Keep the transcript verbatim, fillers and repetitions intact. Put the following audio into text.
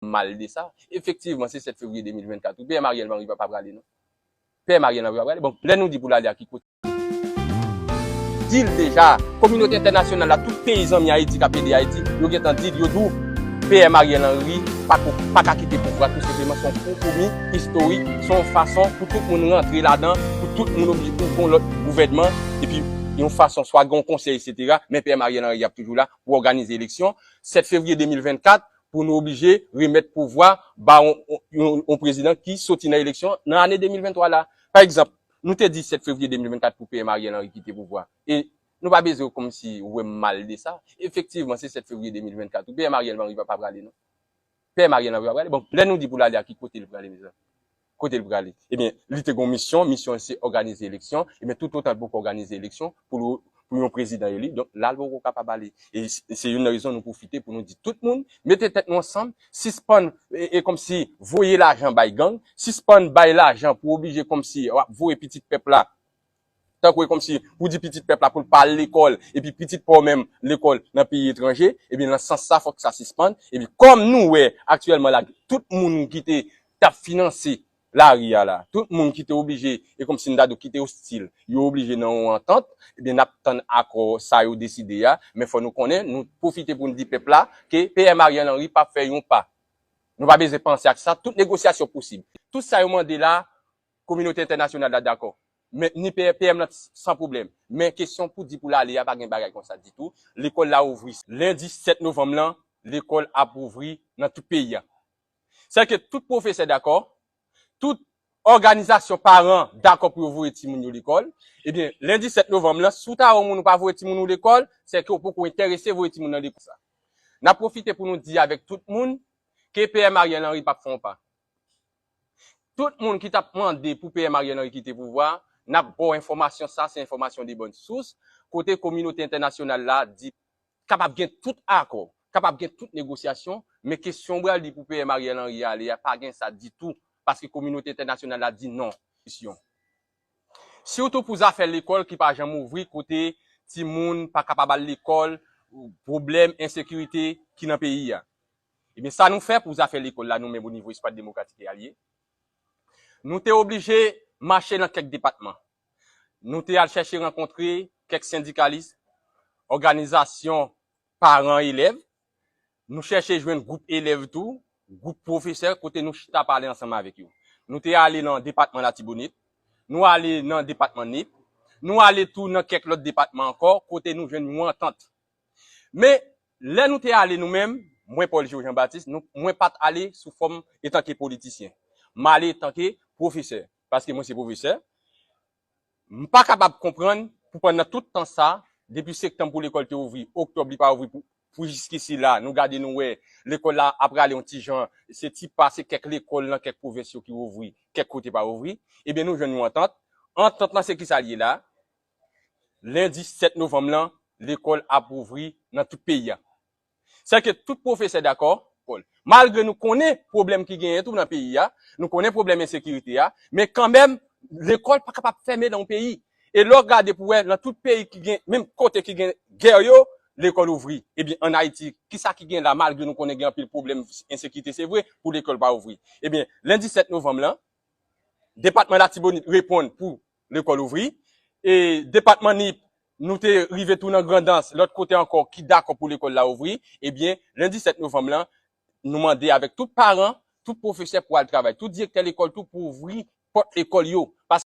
mal de sa. Efektivman, se sèt fevriye de mil vennkat wi, P M Ariel Henry pa, pa prale non. P M Ariel Henry pa prale. Bon, lè nou di pou l ale a ki kote? Di l deja, kominote entènasyonal la, tout peyi zanmi Ayiti k ap ede Ayiti, yo gentan di l, yo di w, P M Ariel Henry pa ko, pa ka kite pouvwa, tou senpleman, se yon konpwomi istorik, se yon fason pou tout moun rantre ladan, pou tout moun oblije pou gon lòt gouvènman, epi yon fason swa gon konsèy, etsetera, men P M Ariel Henry ap toujou la pou òganize eleksyon. Sèt fevriye de mil vennkat, pou nou oblije remèt pouvwa ba yon, yon, yon prezidan ki soti nan eleksyon nan ane de mil venntwa la. Pa egzanp, nou te di sèt fevriye de mil vennkat pou P M Ariel Henry kite pouvwa. E nou pa bezwen kòmsi wè mal de sa. Efektivman, se sèt fevriye de mil vennkat wi, P M Ariel Henry pa, pa prale non. P M Ariel Henry pa prale. Bon, lè nou di pou l ale a ki kote l prale, mezanmi? Kote l prale? Ebyen, li te gon misyon, misyon l se òganize eleksyon. Ebyen, toutotan l poko òganize eleksyon, pou l, pou yon prezidan eli, donk la l poko kapab ale. E s, se youn nan rezon nou pwofite pou nou di tout moun, mete tèt nou ansanm, sispann, e, e kòmsi voye lajan bay gang, sispann bay lajan pou oblije kòmsi w ap voye pitit pèp la, tankou e kòmsi pou di pitit pèp la pou l pa al lekòl, epi pitit pa w menm lekòl nan peyi etranje, ebyen nan sans sa fòk sa sispann. Epi kòm nou wè aktyèlman la, tout moun ki te t ap finanse lari a la, tout moun ki te oblije, e kòmsi n ta di w ki te ostil, yo oblije nan yon antant, ebyen n ap tann akò sa yo deside a, men fò nou konnen, nou pwofite pou n di pèp la ke P M Ariel Henry p ap fè yon pa. Nou pa bezwen panse ak sa, tout negosyasyon posib. Tout sa yo mande la, kominote entènasyonal la dakò. Men ni P M nan san pwoblèm. Men kesyon pou di pou l ale a pa gen bagay konsa ditou. Lekòl la ouvri. Lendi sèt novanm lan, lekòl ap ouvri nan tout peyi a. Sèke tout pwofesè dakò, tout òganizasyon paran dakò pou yo voye timoun yo lekòl. Ebyen, lendi sèt novanm lan, si w ta wè yon moun ou pa voye timoun ou lekòl, sèke w poko enterese voye timoun nan lekòl sa. N ap pwofite pou nou di avèk tout moun ke P M Ariel Henry p ap fè yon pa. Tout moun ki t ap mande pou P M Ariel Henry kite pouvwa, n ap ba w enfòmasyon sa, se enfòmasyon de bòn sous, kote kominote entènasyonal la di kapab gen tout akò, kapab gen tout negosyasyon, men kesyon w pral di pou P M Ariel Henry ale a, pa gen sa ditou, paske kominote entènasyonal la di non. Sitou pou zafè lekòl ki pa janm ouvri, kote timoun pa kapab al lekòl, pwoblèm ensekirite ki nan peyi a. Ebyen, sa nou fè pou zafè lekòl la, nou menm o nivo Espas Demokratik e Alye, nou te oblije mache nan kèk depatman. Nou te al chèche rankontre kèk sendikalis, òganizasyon paran elèv. Nou chèche jwenn gwoup elèv tou, gwoup pwofesè, kote nou chita pale ansanm avèk yo. Nou te ale nan depatman Latibonit, nou ale nan depatman Nip, nou ale tou nan kèk lòt depatman ankò, kote nou jwenn yon antant. Men, lè nou te ale nou menm, mwen Paul Geo Jean Baptiste, nou, mwen pa t ale sou fòm etanke politisyen. M ale etanke pwofesè, paske mwen se pwofesè. M pa kapab konprann pou pandan tout tan sa, depi septanm pou lekòl te ouvri, oktòb li pa ouvri pou, pou jiskisi la, nou gade nou wè lekòl la ap rale yon ti jan, se ti pa, se kèk lekòl nan kèk pwovens yo ki ouvri, kèk kote pa ouvri. Ebyen, nou jwenn yon antant. Antant lan se kisa l ye la? Lendi sèt novanm lan, lekòl ap ouvri nan tout peyi a. Sèke tout pwofesè dakò, malgre nou konnen pwoblèm ki genyen tou nan peyi a, nou konnen pwoblèm ensekirite a, men kanmenm, lekòl pa kapab fèmen nan yon peyi. E lè w gade pou wè, nan tout peyi ki gen, menm kote ki gen gè yo, lekòl ouvri. Ebyen, ann Ayiti, kisa ki gen la, malgre nou konnen gen anpil pwoblèm ensekirite, se vre, pou lekòl pa ouvri? Ebyen, lendi sèt novanm lan, depatman Latibonit reponn pou lekòl ouvri. E depatman Nip, nou te rive tou nan Grandans, lòt kote ankò, ki dakò pou lekòl la ouvri. Ebyen, lendi sèt novanm lan, nou mande avèk tout paran, tout pwofesè pou al travay, tout direktè lekòl tou pou ouvri pòt lekòl yo.